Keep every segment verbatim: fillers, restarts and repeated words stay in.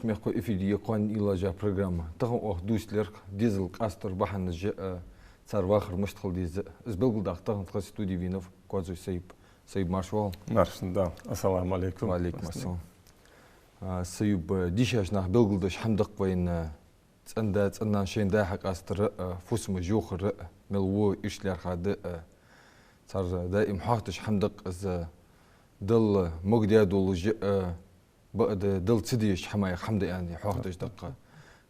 Мехкахой, эфире я «Кхоана уйла» яха программа. Тахан оаха дувцаргда дезал къастара бахьанаш а, цар вахар мишта хила деза а. Из белгалдаккха тахан тха студе венав Коазой Саюб. Саюб, марша воагӀалва. Марша да. Ассаламу Ӏалайкум. Ва Ӏалайкум ассалам. А, Саюб, дийшача наха белгалдеш хӀама да-кх вайна, цӀен-да, цӀен-нана шоай да хьакъастар а, фусамаш йохар а, мел во иштта лаьрхӀа да а. Цар даим хьоахадеш хӀама да-кх из, Далла могадаь долаш а, бакъда Далла ца дезача хӀамаех хӀама да аьнна хьоахадеш да-кх.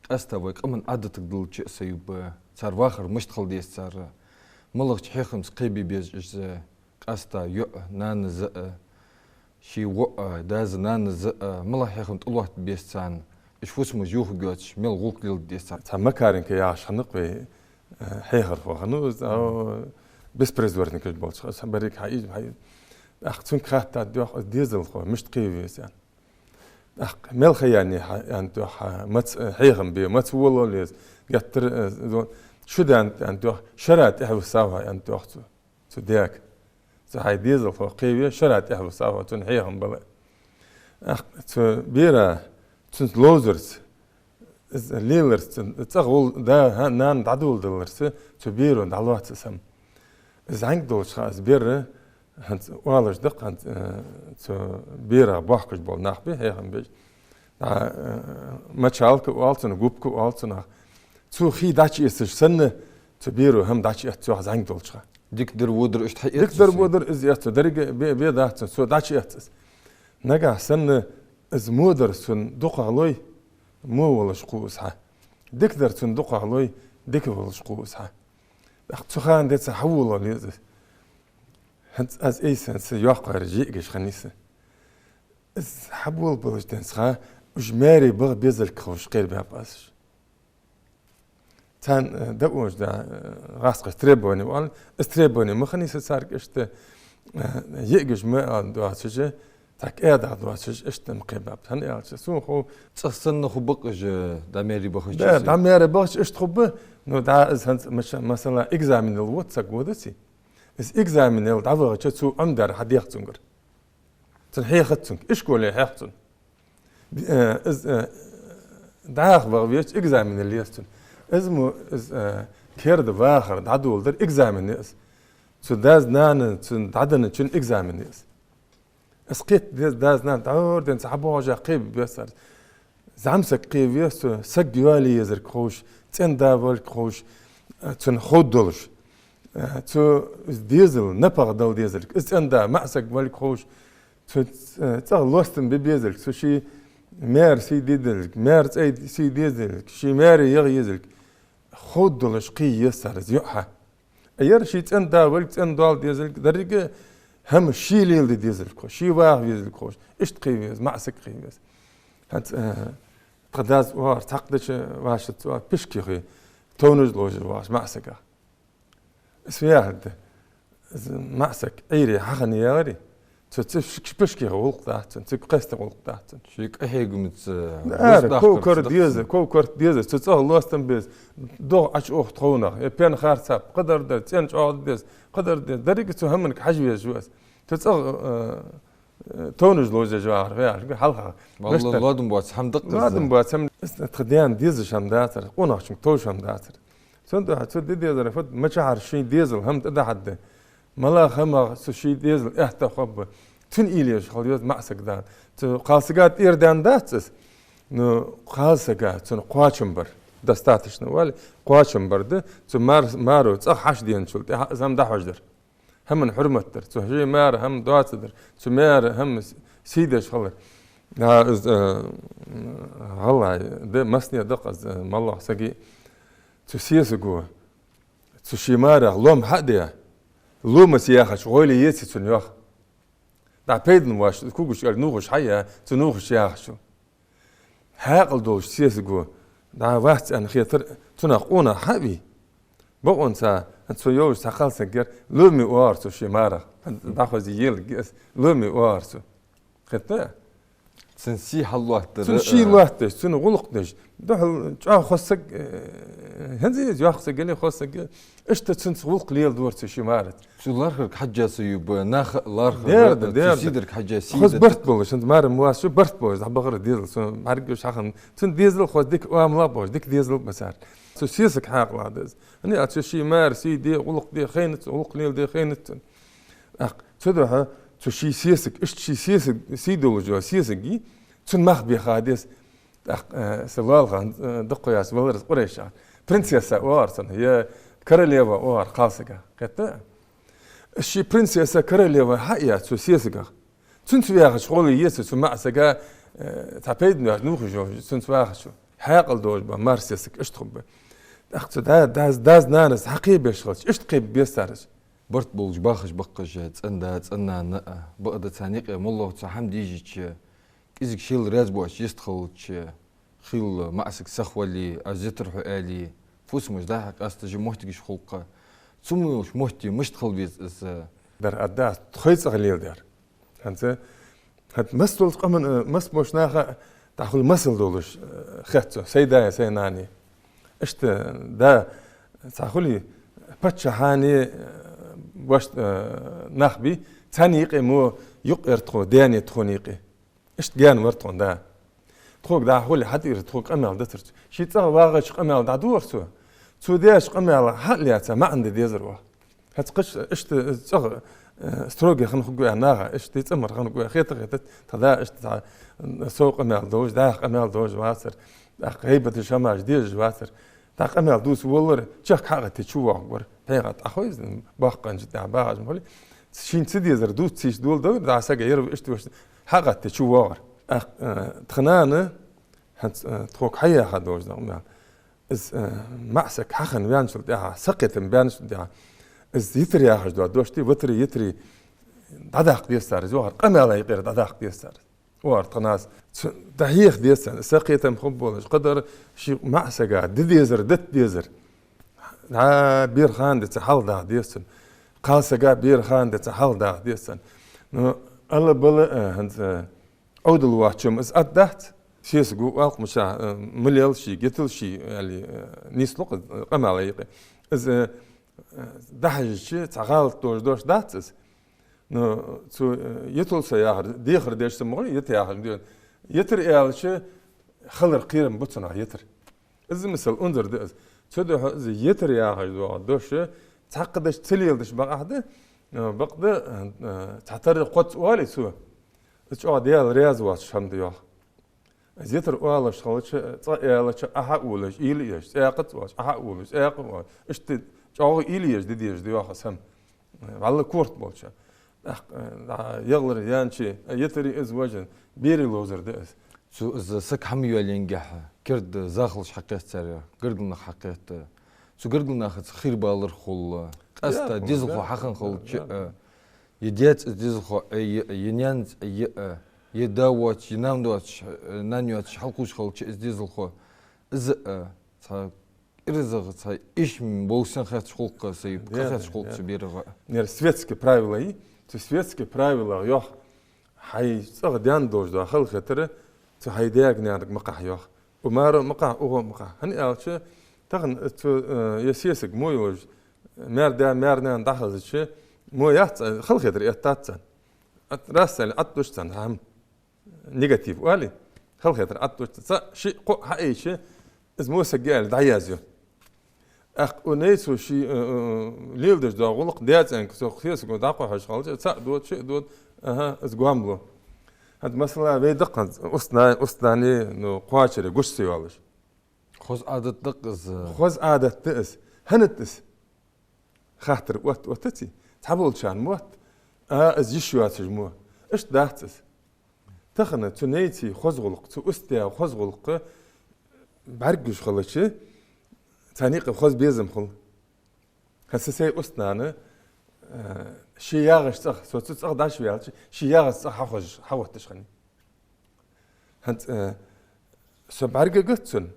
Къаьстта вай къаман Ӏадатага диллача а, Саюб, цар вахар мишта хила деза, цар малагӀча хьехамца кхебе беза уж, къаьстта йоӀ а, нанас а, ший воӀ а, дас а, нанас а, малагӀа хьехам тӀалатта беза царна, уж фусамаш йохаргйоацаш мел гӀулакх леладе деза цар. Цхьа Макаренко яхаш хиннав-кх вай, э, хьехархо хиннав из, а, беспризорникаш болча, цхьа берригаш хьаийца, хьаийца. ТӀаккха цунга хаьттад, йоах, из дезалхо мишта кхеве веза аьнна. ТӀаккха мел ха яьннай хьа, аьннад йоах, хьа маца, э, хьехам бе, маца волавала веза, геттара, э, зо-, шу даьннад, аьннад йоах, шера тӀехьависав хьо, аьннад йоах цо, цу даьга. Цу хьай дезалхо кхеве, шера тӀехьависав хьо, цунна хьехам бала. ТӀаккха цу бера, цунца ловзарца, из леларца, цӀагӀа вол-, да, хӀа, нана дӀадоладаларца, цу беро дӀалоац из хӀама. Из зӀамига долча хана из бер, хӀанз оалаш да-кх, хӀанз, э, цу берах бохкаш бола нах ба, хьехам беш. ДӀа, э, мочалка оал цунах, губка оал цунах. Цо хий дӀачуэцаш санна, цу беро хӀама дӀачуэц йоах зӀамига долча хана. Дикадар, водар иштта хьаэц цо? Дикадар, водар из эц цо. Деррига бе, бе дац цунна, цо дӀачуэц из. Нагахьа санна из во дар цунна дукхагӀа лой, во волаш кхувс хьа. Дикадар цунна дукхагӀа лой, дика волаш кхувс хьа. ТӀаккха цу хана денз хьаволавала веза из. ХӀанз аз эйсанца йоккхагӀа йиӀигаш хиннай са. Из хьаболабалча денз хьа, уж маьре баха безалга ховш кхерабаьб аз уж. Царна, э, да уж да, э, гӀазкхаша требовани оал, из требовани ма хиннай са царга иштта, э, йиӀигаш ма аьнна доацаш, цхьа кӀаьдагӀа доацаш, иштта ма кхебаьб. ХӀана аьлча, сона хов, цӀагӀа санна хургба-кх уж, дӀа маьре бахача. Да, дӀа маьре бахача иштта хургба, но дӀа из хӀанз, маша-, масала, экзаменал вода саг, вода ци. Из экзаменал дӀавахача цо Ӏомадаьр хьадех цунгара. Цунна хьехац цунга, ишколе хьех цунна. Э, из, э, дӀаха ваха везача экзамен ле еза цунна. Из мо, из, э, керда вахар дӀадоладар экзамен я из. Цу дас-нанас цунна дӀаденначун экзамен я из. Из кхетаде деза, дас-нана дӀора денз хьабоагӀаш кхебе беза цар. ЗӀамсаг кхеве веза цо, саг йоалае езалга ховш, цӀен-да валга ховш, э, цунна ховргдолаш. Э, цо из дезал напагӀа дала дезалга, из цӀен-да маӀасаг валга ховш, цо, э, цӀагӀа лостам бе безалга, цо ший маьра сий де дезалга, маьра цӀай сий де дезалга, ший маьре ягӀа езалга ховргдолаш кхе еза цар из йоӀ хьа. А ер ший цӀен-да валга, цӀен-доал дезалга, деррига хӀама ше леладе дезалга ховш, ше ваха везалга ховш, иштта кхе веза, маӀасаг кхе веза. ХӀанз, э, тха дас оагӀорахьа цхьаккха дича вӀашагӀ цо пишкихи, товнаш ловш вагӀаш маӀасагах. Из вехарда, из маӀасаг Ӏуйре хьахинна ягӀари, цу цу пиш-, пишкихи гӀулакх дац цун, цига кхестача гӀулакх дац цун. Ший къахьегамца, ара, гӀулакх ков-кар даккхарца деза, даккха. Ков-карт деза, цу цӀагӀа лостам беза, догӀа Ӏочуухаш тховнах, е пен харцаб, кхыдар дар, цӀен чӀоагӀа деза, кхыдар деза, деррига цу хӀаманга хьажа везаш ва из. Цу цӀагӀа, э, э, товнаш ловш вагӀар вехаш, хьалха. Валлахь, лоадам боаца хӀама да-кх из. Лоадам боаца хӀама. Тха даьна дезаш хӀама дацар, къонахчунга товш хӀама дацар. Цудухьа цо де дезар фуд, мичахьара ший дезал хӀама тӀадахьаргда, малагӀча хӀамах цу ший дезал аьттув хургба, цунна уйла еш хила веза маӀасаг да. Цу кхалсага тӀера даьнна дац из, но кхалсага цунна кхоачам бар, достаточно вале, кхоачам бар да, цу мар-, маро цӀагӀа хьаденачул тӀехьагӀа из хӀама дӀахьош дар. ХӀаман хьурмат дар, цу ший маьра хӀама доацадар, цу маьра хӀама с-, сий деш хилар. А, из, э, гӀалгӀай да, массане да-кх из, э, моллагӀа сага, цу сесаго, цу ший маьрах лом хьа а даь, ломаца яхача гӀойла еций цунна, йоах. ДӀа пайдана воацаш, когаш кӀал нувхаш хьаяь, цу нувхаш яхачул. Хьаькъал долча сесаго дӀа вац аьнна хетар, цунах къонах хьа а вий. Бокъонца, цо йолаш цхьа кхалсаг яр, ломе оагӀар цо ший маьрах. ДӀахозе елга, ломе оагӀар цо. Кхетадий? Цун сий хьаллоаттар, цун сий, э, лоаттадеш, цун гӀулакх деш. Духьал чӀоагӀа хоза саг, э, хӀанз из йоккха саг яле, хоза саг яле, иштта цунца гӀулакх леладора цо ший мараца. Цу лархӀарга хьежжа сий ю ба, наха лархӀар, дера да, э, цу дера да. Сийдарга хьежжа сий хоза да. Барт болаш, хӀанз марам вас шу барт болаш, дӀабахар дезал, цун бӀаргаш хьахан. Цун дезал хоза дика оамал болаш, дика дезал ба цар. Цу сесаг хьаькъал да из. ХӀана аьлча ший мара сий де, гӀулакх де хайнац, гӀулакх леладе хайнац цун. ТӀаккха цудухьа цу ший сесаг, иштта ший сесаг, сий долаш йола сесаги, цун мах бе ха деза. ТӀаккха, э, са лоалахана, э, дукха яц валар из Къурайшах. Принцесса оалар цунна, е королева оалар кхалсага. Кхетта? Ший принцесса, королева хьа а яц цу сесагах. Цунца ваьхача хьоле еза цу маӀа сага, э, цхьа пайда доацаш нувхаш йолаш, цунца вахача. Хьаькъал долаш ба мара сесаг, иштта хургба. ТӀаккха цу да-, дас-, дас-нанас хьакхебеш хилча, иштта кхебе беза цар из. Барт болаш бахаш баккхаш, цӀен-да, цӀен-нана а, бакъда царна юкъе моллагӀа цхьа хӀама дийжача, кӀезига шийла раьза боацаш йистхилча, хила маӀа саг сахвале, аз йитар хьо аьле, фусамаш дӀа-хьа къаьсташ моттигаш хул-кх. Цу мо йолча метте мишта хила веза из? Дар а дац, тхоай цӀагӀа леладер. ХӀанз, хӀанз масса долча къаман, э, масса болча наха дӀахьул масал долаш, э, хет цо, сай даи, сай нанеи. Иштта да, цхьа хуле, паччахьеи, э, вешта, э, нах бий, царна юкъе мо юкъера тхо, даьнеи тхона юкъе. Иштта гаьна вар тхона да. Тхога дӀахьуле хьатӀера тхога къамаьл дацар цо. Ший цӀагӀа вагӀача къамаьл дӀадувгӀар цо. Цо деча къамаьла хьа а лаьца, маӀан де дезар оаха. ХӀанз кхыча иштта из цӀагӀа, э, строгий хинна хургва аьнна наха, иштта цӀамара хинна хургва, хета-хетац, тха да иштта цхьа, м, сов къамаьл долаш, дӀаьха къамаьл долаш вацар, тӀаккха гӀийбаташ, хӀамаш дезаш вацар. ТӀаккха къамаьл дувца воллар, чехка хьагӀатте чувоагӀаргвар. ПхьегӀа тӀахой из, боккхагӀча тӀехьа багӀаш ма хулий. Шийна ца дезар дувца ца йиш дола дар, дӀа сага яр иштта вешта хьагӀатте чувоагӀар. ТӀаккха, э, тха нана, хӀанз, э, тхога хьаяха долаш да къамаьл. Из, э, маӀа саг хьахинна ваьнначул тӀехьа, сакхетам баьнначул тӀехьа, из йитар яхаш дола дош да, витари, йитари дӀадаккха деза цар из, йоахар, къамаьла юкъера дӀадаккха деза цар из. Оалар тха нанас, цу-, дӀахьеха деза царна, сакхетам хургболаш, кхыдар ший маӀа сага де дезар, дита дезар. ДӀа бера хана деце хьалдаха деза цунна. Кхалсага бера хана деце хьалдаха деза цунна. Ну, ала-бала, э, хӀанз, э, Ӏовдал воацачоа из ат дац. Сесаго оалкх мичахьа, э, ма лел шийга, йитал ший, аьле, э, нийслу-кх, э, къамаьла юкъе. Из, э, э, дӀахьежача, цхьа гӀалат долаш дош дац из. Ну, цу, э, йитал со яхар, дехар деш са ма хулий, йита яхар, де-, йитар аьлча, хилар кхерам ба цунах йитар. Из мисал унзара да из. Цудухьа из йитар яхаш доагӀа дош, цхьаккха деш ца леладеш бакъахьа да, э, бакъда, э, э, цхьатарра кхозза оале цо, из чӀоагӀа Даьла раьза воацаш хӀама да йоах. Из йитар оалаш хилча, цкъа аьлча, Ӏа хьаулаш, уйла еш, цӀаькха а цӀоаш, Ӏа хьаулаш, цӀаькха а оаш. Иштта чӀоагӀа уйла еш де дезаш да йоах из хӀама. ВӀалла корта болча. ТӀаккха, э, дӀа ягӀлара яьннача, э, йитари из важа, берий ловзар да из. Цу из саг хӀама йоаллингехьа, керда захалаш хьакхет цар, гаргара нах хьакхет. Цу гаргарча нахаца хийра балар хул. Къаьстта дезалхо хьахинна хилча, э, е даьца из дезалхо Ӏе йиъ, е наьнаца Ӏе йиъ, е да воацаш, е нана доацаш, э, нана йоацаш хьалкхувш хилча из дезалхо. Из, э, цхьа ирзагӀа цхьа ишм болсен хеташ хул-кх са юбка, хеташ хул-кх са берагӀа. Нера светски правила йий, цу светски правилах йоах, хьай цӀагӀа даьнна долаш да халахетар, цу хьай даьга-наьнага ма къахьа йоах. Укх мара ма къахьа, укхо ма къахьа. ХӀана аьлча, тахан цу, э, е сесаг мо йолаш, маьр-да, маьр-нана дӀахазача, мо яц, э, халахетар эттац царна. Ат-, рассали Ӏаттуш царна хӀама. Негатив оале, халахетар Ӏаттуш царна. Цхьа шиъ-кхоъ хьаийча, из мо саг я аьле дӀаязъю. ТӀаккха укх нейцо ший, э, э, леладеш дола гӀулакх даь цӀенга цу сесаго дӀакхухьаш хилча, цаӀ дода, шиъ дода, аха, из гоама лу. ХӀанз масала вай да-кх хӀанз устна-, устнани, ну, кхоачари гуш ца йоалаш. Хоза Ӏадат да-кх из. Хоза Ӏадат да из. ХӀана да из? Хаттар отта, оттаций? Цхьаболчарна мотт, а, из йиш йоацаш мо. Иштта дац из. Тахан цу нейций хоза гӀулакх, цу устдаь хоза гӀулакх бӀаргагуш хилча, царна юкъе хоза безам хул. ХӀанз са сай устнана, э, ше ягӀача цӀагӀа, со цу цӀагӀа дӀачуваьлча, ше ягӀача цӀагӀа хьахозаш, хьахьотташ хиннай. ХӀанз, э, со бӀаргагуц цунна,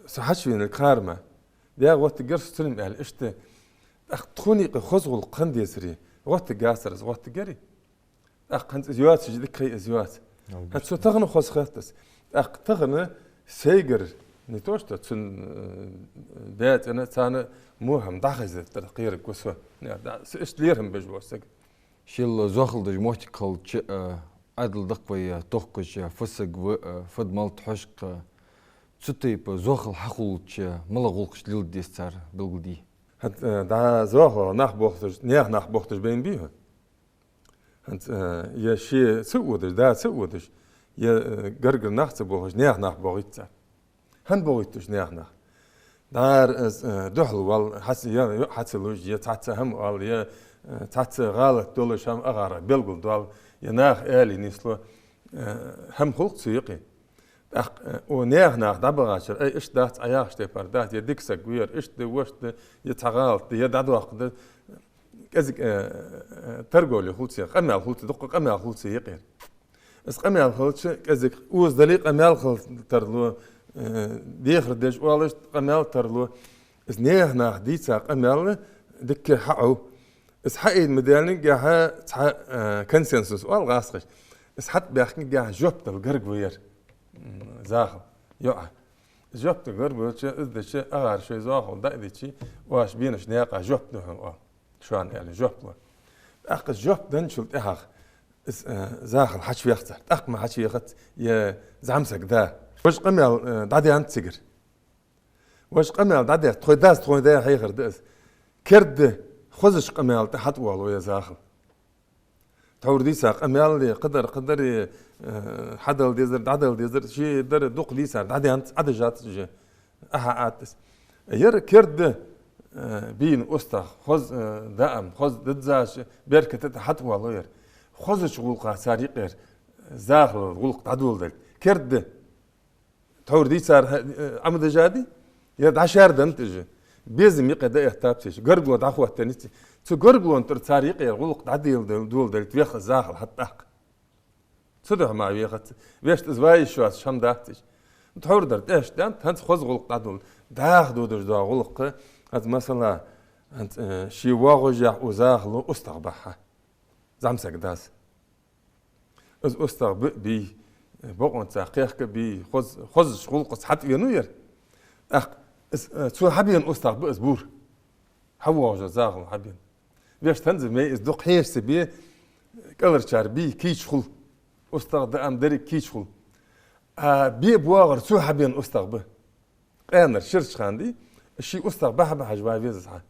со хьачувеннилга кхарма. Даьра гӀоттаргьяр со цунна аьле, иштта. ТӀаккха тхона юкъе хоза гӀулакх хинна дезаре, гӀоттаргьяцар из, гӀоттаргьярий? ТӀаккха хӀанз из йоацаш дика хай из йоаца. ХӀанз цу тахан хоза хетт аз. ТӀаккха тахан сайгара, не то что цун, э, баьцӀена царна мухӀам дӀахазийтар кхераргва со. Не, да, с-, иштта лерхӀам беш вола саг. Шелла зоахалдеш моттиг хилча, э, Ӏаьдал дакъа вай, э, тохкаш, э, фу саг ва, э, фу да малт хьожкха, цу тайпа зоахал хьахулча, малагӀа гӀулакхаш леладе деза цар, белгалде. ХӀанз, э, дӀа зоахалол нах бохийташ, наьха нах бохийташ байна бий хьона? ХӀанз, э, е ше ца водаш, да ца водаш, е, э, гаргара нах ца бохаш, наьха нах бохийт цар. ХӀана бохийт уж наьха нах? ДӀара из, э, духьал вал, хьаца, е, е хьаца луш, е цхьацца хӀама оал, е, э, цхьацца гӀалат долаш хӀама агӀара белгалдоал, е наха аьле нисло, э, хӀама хул-кх цу юкъе. ТӀаккха, э, укх наьха наха дӀабахачар, ай, иштта дац, Ӏа яхача тайпара дац, е дика саг ва ер, иштта да, вешта да, е цхьа гӀалат да, е дӀадоаккхаш да, кӀезига, э, э, торговля хул цу, къамаьл хул цу, дукха къамаьл хул цу юкъера. Из къамаьл хилча, кӀезига оза дале а къамаьл хила тарлу, э, дехар деш оалаш къамаьл тарлу. Из наьха наха дийца къамаьл дикка хьаӀов. Из хьаийна ма даьллинге хьа цхьа, э, консенсус оал гӀазкхаша. Из хьатӀабаьхкинге хьа жоп дала гарга ва ер, м, захал. ЙоӀа. Жоп дала гарга ваьлча, из дича, агӀар шоай зоахалол дӀа а дича, оаш бенача наькъа жоп ду хьона оал. Шоана аьле жоп лу. ТӀаккха жоп денначул тӀехьагӀа из, э, захал хьачувех цар. ТӀаккха ма хьачувехац, е зӀамсаг да. Важа къамаьл, э, дӀадаьннад цигара. Важа къамаьл дӀадаьннад, тхоай дас, тхоай даь хьехар да из. Керда хозача къамаьла тӀа хьатӀавоал вай захал. Тхьовра дийца къамаьл, кхыдар, кхыдар, э, хьадала дезар, дӀадала дезар, ши дар дукха дийцар, дӀадаьннад, Ӏадажад уже. Ахьа атас. Ер керда, э, бийна устагӀа, хоза, э, даим, хоза дадзаш, беркат а хьатӀавоал ер. Хозача гӀулакха цар юкъера захалал гӀулакх дӀадоладалийта. Керда тхьовра дийцар, э, Ӏомадажадий? Ер дӀашаьрданнад уже. Безам юкъе дӀаэттаб цу чу. Гаргало дӀахоттаденнад цу. Цу гаргалон тӀара цар юкъера гӀулакх дӀадоладал-, доладалийта вех захал хьатӀатӀаккха. Цудухьа мара вехац. Вешта из вай йиш йоацаш хӀама дац из. Тхьовра дар тӀехьашка даьннад, хӀанз хоза гӀулакх дӀадоладу. ДӀахо додаш дола гӀулакх, хӀанз масала, хӀанз, э, ше воагӀаш яхь укх захало устагӀа бахьа. ЗӀамсаг дас. Из устагӀа бе а бе, бокъонца кхехка а бе, хоз-, хозача гӀулакхаца хьатӀавена ва ер. ТӀаккха из, э, цо хьабена устагӀа ба из бур. ХьавоагӀаш захало хьабена. Вешта хӀанз а мей из дукха хьежа ца бе, кӀалхарчар бе кийча хул. УстагӀа даим деррига кийча хул. А бе боагӀар цо хьабена устагӀа ба. Къаьнара ширача хана дий, ший устагӀа бахьа-бахьаш вай веза хьа.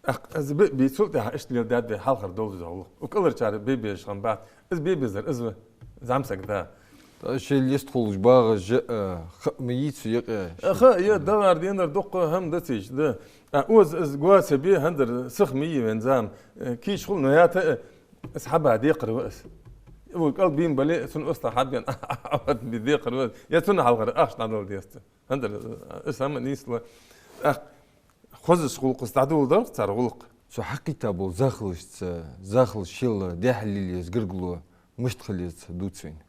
ТӀаккха из бе а бе, цул тӀехьагӀа иштта леладаьд вай хьалхара долаш дола гӀулакх. Укх кӀалхарчар бе безаш хиннабац. Из бе безар из ва, зӀамсаг да. ТӀаккха шоай лестхулаш багӀаш а, э, ха ма йий цу юкъе. Э, ха, е дагӀар-денар дукха хӀама да цу чу, да. А укхаза из го ца бе, хӀанзара сиха ма йий вайна зама. Э, кийча хул, но яьта, э, из хьаба декхар ва из. Вай кӀал бийна бале а, цун устагӀа хьабена, а, а, а, бе декхар ва из. Е цунна хьалхара ахча дӀадала деза цо. ХӀанзара, э, из хӀама нийслу. ТӀаккха хозача гӀулакхаца дӀадоладар цар гӀулакх. Цу хьакхийтта бола захалашца, захалаш шелла дехьа лелаеш гаргало мишта хила еза дувц вайна.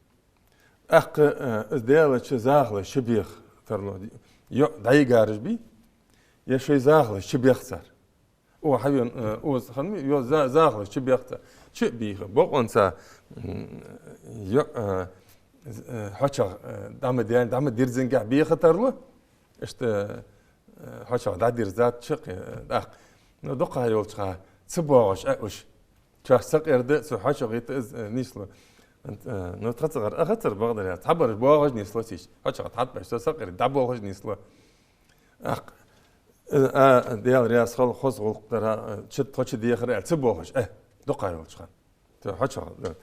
ТӀаккха, э, из даьлча захалаш чубеха тарлу. ЙоӀ дӀайигараш бий, е шоай захалаш чубех цар. Укхо хьавена, э, укхаза хиннабий, йо-, за-, захалаш чубех цар. Чу а бийха, бокъонца, м, йоӀ, э, з-, э, хьочагӀа, э, дӀа ма даьнна, дӀа ма дирзинге беха тарлу. Иштта, э, хьочагӀа дӀадирзад чакх, э, тӀаккха. Ну, дукха йолча хана ца боагӀаш а уж. Чош сакъерда, цу хьочагӀа йита из, э, нийслу. Э, ну, тха цӀагӀара, а, хацар бакъдар яц. Цхьабараш боагӀаш нийслу цу чу. ХьочагӀа тхьатӀабаьхкача сакъерда, дӀабоагӀаш нийслу. ТӀаккха, э, а, Даьла раьза хилва, хоза гӀулакх дар, а, чу, тхо чу дехар аьле, ца боагӀаш, э, дукха йолча хана. Цу хьочагӀа, да.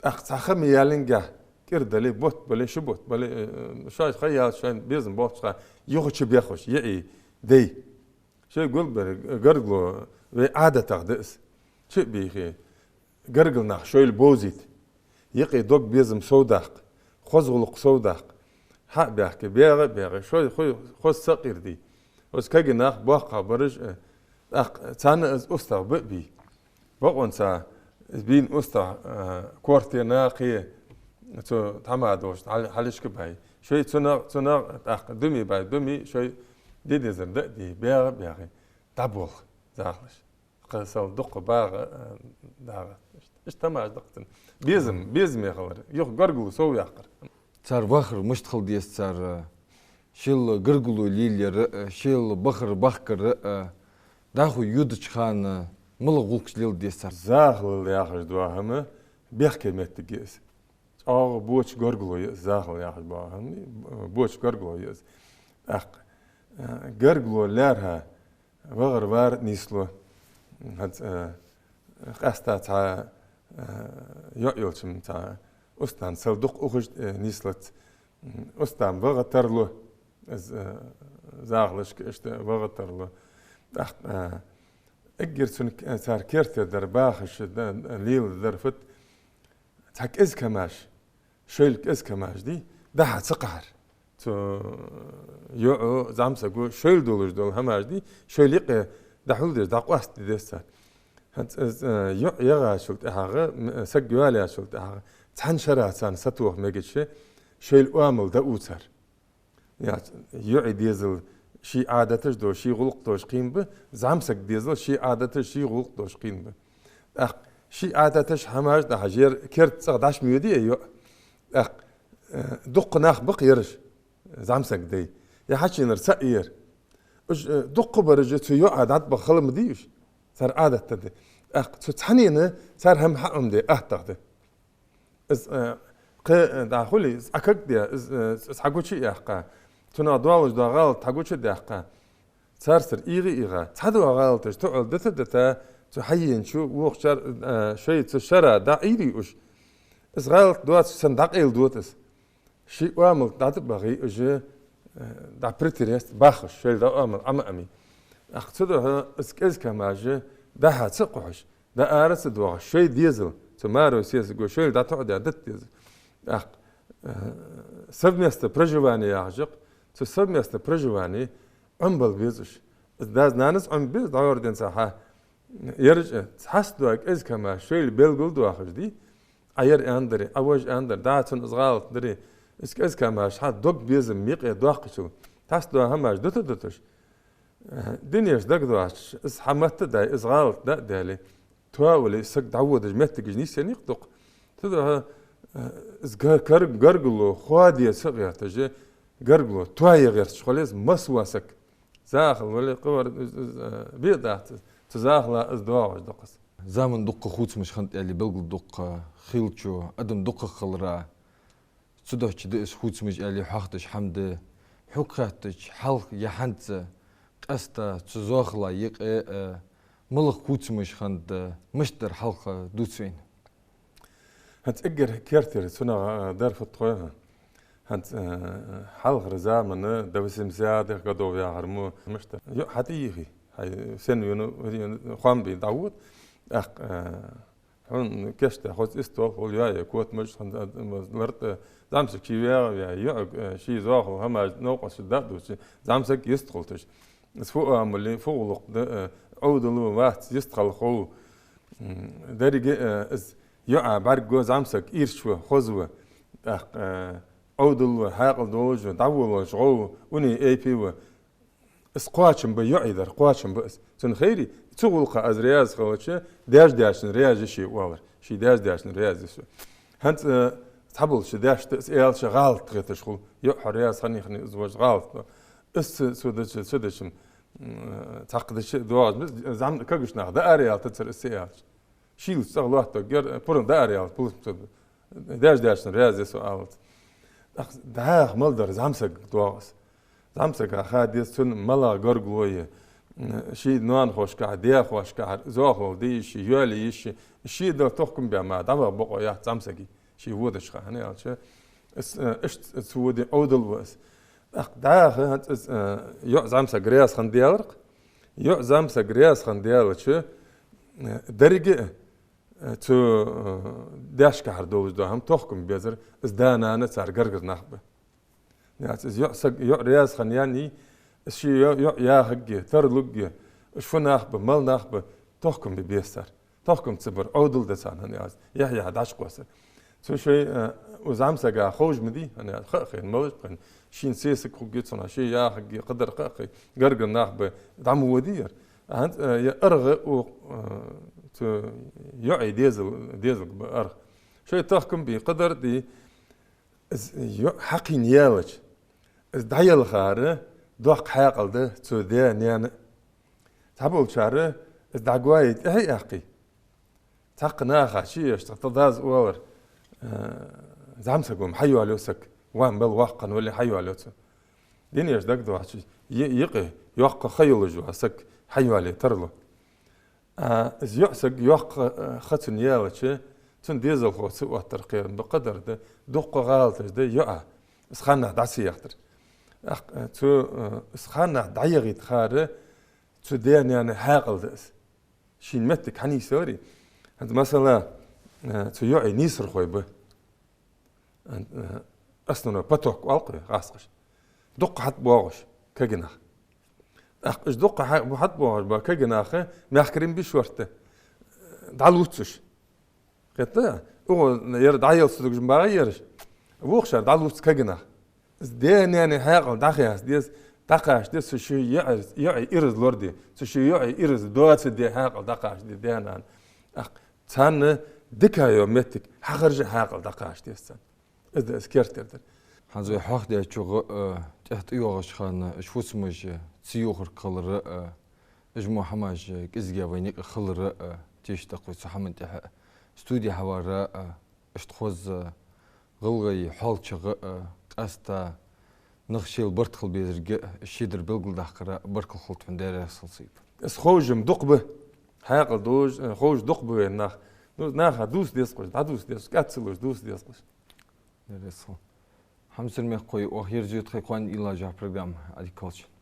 ТӀаккха цхьа ха ма яьллинге, кӀира дале, бутт бале, ши бутт бале, э, шоай ха яьлча, шоай безам болча хана, юха чубехаш, йиӀий, даьй. Шоай гулбер, гаргало, вай Ӏадатах да из. Чу а бийхе, гаргара нах шоайла бовзийта. Юкъе дог-безам совдаккха, хоза гӀулакх совдаккха. Хьа а баьхке, бегӀа а бегӀе, шоай хой хоза сакъердий. Оцу кагий нах боккхагӀбараш, э, тӀаккха царна из устагӀа ба а бий. Бокъонца из бийна устагӀа, э, корта наькъе, цу тхьамада волча хьал-, хьалхашка бай. Шоай цунах, цунах, тӀаккха думи бай, думи, шоай де дезар да а де, бегӀа а бегӀе, дӀаболх захалаш. Кхы сел дукха багӀа, э, дагӀа. Иштта тамаш дакътан. Безам, безаме хилар. Юха гаргало сов яккхар. Цар вахар мишта хила деза цар, шоайла гаргало лелаяр а, шоайла бахар бахкар а, дӀахо йодача хана малагӀа гӀулакхаш леладе деза цар. Захалал яхаш дола хӀама бехке моттиг я из. ЧӀоагӀа боча гаргало я из, захалал яхаш дола хӀама, боча гаргало я из. ТӀаккха, э, гаргало лаьрхӀа, вахар-вар нийслу. ХӀанз, э, къаьстта цхьа, э, йоӀ йолча цхьа устан сел дукха ухаш, э, нийслац. М, устам ваха тарлу. Из, э, захалашка иштта ваха тарлу. ТӀаккха, э, эггара цун, э, цар керттера дар бахаш, да, леладер фуд? Цхьа кӀезига хӀамаш, шоайла кӀезига хӀамаш дий, дӀа-хьа ца кхахьар. Цу йоӀо, зӀамсаго шоайла долаш дола хӀамаш дий, шоайла юкъе дӀахьулдеш, дӀакъоастаде деза цар. ХӀанз из, э, йоӀ яхачул тӀехьагӀа, м, саг йоалаяьчул тӀехьагӀа, цхьан шера царна сатоха мегац, шоайла оамал дӀаувц цар. Яц, йоӀа дезал ший Ӏадаташ долаш, ший гӀулакх долаш кхийна ба, зӀамсага дезал ший Ӏадаташ, ший гӀулакх долаш кхийна ба. ТӀаккха ший Ӏадаташ, хӀамаш дӀахьажа, ер керда цӀагӀа дӀа ма йоде йоӀ. ТӀаккха, э, дукха нах ба-кх ераш, зӀамсага дай. Е хьачийнар цаӀ я ер. Уж, э, дукха бараш цу йоӀа дӀатӀабаха хала ма дий уж. Цар Ӏадат да. ТӀаккха цу цхьаннена цар хӀама хьаӀомаде аттагӀа да. Из, э, кхы, э, дӀахо хуле, из Ӏакагде, из, э, из хьагучаяьккха, цунах долаш дола гӀалат хьагучадаьккха, царцара ийгӀа-ийгӀа, цхьадола гӀалаташ тоӀал дита-дита, цу хьаеначо вокхар, э, шоай цу шера дӀаӀийре уж. Из гӀалат доацаш санна дӀакъайладу из. Ший оамал дӀатӀабахе уж, э, дӀа притереть бахаш, шоайла дӀаоамал Ӏомае. ТӀаккха цудухьа из кӀезига хӀамаш дӀа-хьа ца кхухьаш, дӀаара ца доахаш, шоай дезал, цу маро-сесаго шоайла дӀатоӀадаь дита деза. ТӀаккха, э, совместное проживание яхаш я-кх, цу совместное проживание Ӏомабала безаш. Из дас-нанас Ӏомабе беза, дӀаора денз хьа. Ераш а цхьацца дола кӀезига хӀамаш шоайла белгалдоахаш дий, Ӏа ер аьннадарий, Ӏа вож аьннадарий, дӀа цунна из гӀалат дарий, из кӀезига хӀамаш хьа дог-безам юкъе доаккхачул, цхьацца дола хӀамаш дита-диташ, э, динеш дагадоацаш, из хьа матта дай, из гӀалат дӀа а даьле, тоавале, саг дӀаводаш моттигаш нийсъенна я-кх дукха. Цудухьа, э, из гар-, гар-, гаргало хоаде ца гӀерташ, гаргало тоае гӀерташ хила еза масса вола саг. Захалал вале, кхывар из, из, э, бе дац из. Цу захалах из доагӀаш да-кх из. Заман дукха хувцамаш хиннад аьле белгалду-кх, хилча адам дукхагӀа хилар. Цудухьа да из хувцамаш аьле хьоахадеш хӀама да. Хьога хаьттача, хьалха е хӀанз, къаьстта цу захала юкъе, э, малагӀа хувцамаш хиннад, мишта дар хьалха дувц вайна? ХӀанз эггара керттера цунах, э, дар фуд хой хьона? ХӀанз, э, хьалхара заман, до восьмидесятых годов яхар мо, мишта, йоӀ хьатӀайийхе, хьай сенна вена, вена хоам бе дӀавода, тӀаккха, э, хьона кийчдаь хоза истол хул, йоӀ е котамаш хиннад, э, лартӀа, зӀамсаг ший вагӀа ваь, йоӀага, э, ший захалал хӀамаш новкъосташта дӀадувцаш, зӀамсаг йистхулийташ. Из фу оамал я, фу гӀулакх да, э, Ӏовдал ва, вац, йистхила хов. М, деррига, э, из йоӀа бӀаргаго зӀамсаг ийрча ва, хоза ва. ТӀаккха, э, Ӏовдал ва, хьаькъал долаш ва, дӀаволалуш гӀо ва, уни эйпи ва. Из кхоачам ба, йоӀий дар кхоачам ба из. Цун хайри, цу гӀулакха из раьза хилча, даьш-даьшта раьза я ше оалар. Ший даьш-даьшта раьза я со. ХӀанз, э, цхьаболча даьшта из аьлча гӀалат хеташ хул. ЙоӀ, хьо раьза хиннай-хиннай, из вож гӀалат ва. Из ца, ца дича, ца дича, м, цхьаккха дича доагӀаш, зӀам-, кагий нах дӀаараялийтацар из ца аьлча. Шийлаца цӀагӀа лоаттаргьяр, пурам дӀаараялийта, пулсам ца ду. Даьш-даьшта раьза я со алалца. ТӀаккха дӀахо мел дар зӀамсагага доагӀа из. ЗӀамсага ха деза, цун малагӀа гаргало я, м, ший ноанахошкахьара, даьхошкахьара, захалол де йиш я, йоалае йиш я, ше дала тохкам бе мара дӀаваха бокъо яц зӀамсага, ше водача хана, хӀана аьлча, из, э, иштта ца воде Ӏовдал ва из. ТӀаккха дӀахо хӀанз из, э, йоӀ зӀамсаг раьза хинна даьлар-кх. ЙоӀ зӀамсаг раьза хинна даьлча, э, деррига а, э, цу, э, даьшкахьара долаш дола хӀама тохкам безар, из да-нана, цар гаргара нах ба. Яц, из йоӀ саг, йоӀ раьза хинна яьннай, из ший йо-, йоӀ яхаргья, тарлургья, уж фу нах ба, мала нах ба, тохкам бе беза цар. Тохкам ца бар Ӏовдал да царна, хӀана аьлча, яхь-яхь дӀачукхоссар. Цу шоай, э, укх зӀамсага ховш ма дий, хӀана аьлча, ха а хайна, малаш а хайна, шийна сесаг хургья цунах, ше яхаргья, кхыдар ха а хай, гаргара нах ба, дӀа ма водий ер. ХӀанз, э, е аргӀа укх, э, Цу йоӀий дезал, дезалга ба аргӀа. Шоай тохкам бий, кхыдар дий, из йоӀ хьакхийна яьлча, из дӀаялхар доккха хьаькъал да цу даь-наьна. Цхьаболчар из дӀагойя тӀехьа а яьккхий, цхьаккха наха ший еш, цхьа тха дас оалар, э, зӀамсаг ва-м хьайоалаю саг, ван бала воккха хинна вале хьайоалаю цо. Дин еш дагадоагӀача, е-, екъа йоккха ха йолаш вола саг хьайоалае тарлу. А, из йоӀ саг йоккха, э, ха цунна яьлча, цун дезалхо ца оттар кхерам ба, кхыдар да, дуккха гӀалаташ да йоӀа, из ханнахьа дӀа ца яхийтар. Ах, э, цу, э, из ханнахьа дӀаяхийтар цу даь-наьна хьаькъал да из. Шийна моттиг хьанийсъяьлар. ХӀанз, масала, э, цу йоӀий нийсархой ба. Э, основной поток оал-кх вай гӀазкхаша. Дукха хьатӀабоагӀаш кагий нах. ТӀаккха уж дукха хьа-, хьатӀабоагӀаш бола кагий нах мехкарий ма бий шортта. ДӀалуц уж. Кхетта? Укхо ер дӀаялсадугаш ма багӀий ераш. Вокхар дӀалуц кагий нах. Из даь-наьна хьаькъал дӀакхача деза, дӀакхача деза цу ший йоӀий, йоӀий ираз лораде, цу ший йоӀий ираз доацаде хьаькъал дӀакхача деза даь-нана. Ах, царна дика йола моттиг хьахаржа хьаькъал дӀакхача деза царна. Из да из керттера дар. ХӀанз вай хьоахадаьчох, э, тӀехьа тӀайоагӀача хана уж фусамаш, э, ца йохарг хилар, э, уж мо хӀамаш, э, кӀезига вайна юкъе хилар, э, тешаш да-кх вай цу хӀаман тӀехьа. Студе хьавар, э, иштта хоза, гӀалгӀай хьоалчагӀа, э, къаьстта нах шоайла барт хила безарга, э, шедар белгалдаккхар баркал хилда хьона, Даьла раьза хилва, Сайпар. Из ховш-м дукха ба. Хьаькъал долаш, э, ховш дукха ба вайна нах. Ну, наха дувца деза-кх уж, дӀадувца деза, кӀаьдцалуш дувца деза-кх уж. Даьла раьза хилва. Хьамсара мехкахой, оаха ерзаю тхоай кхоана уйла йолча программа. Ӏадика хилда шун.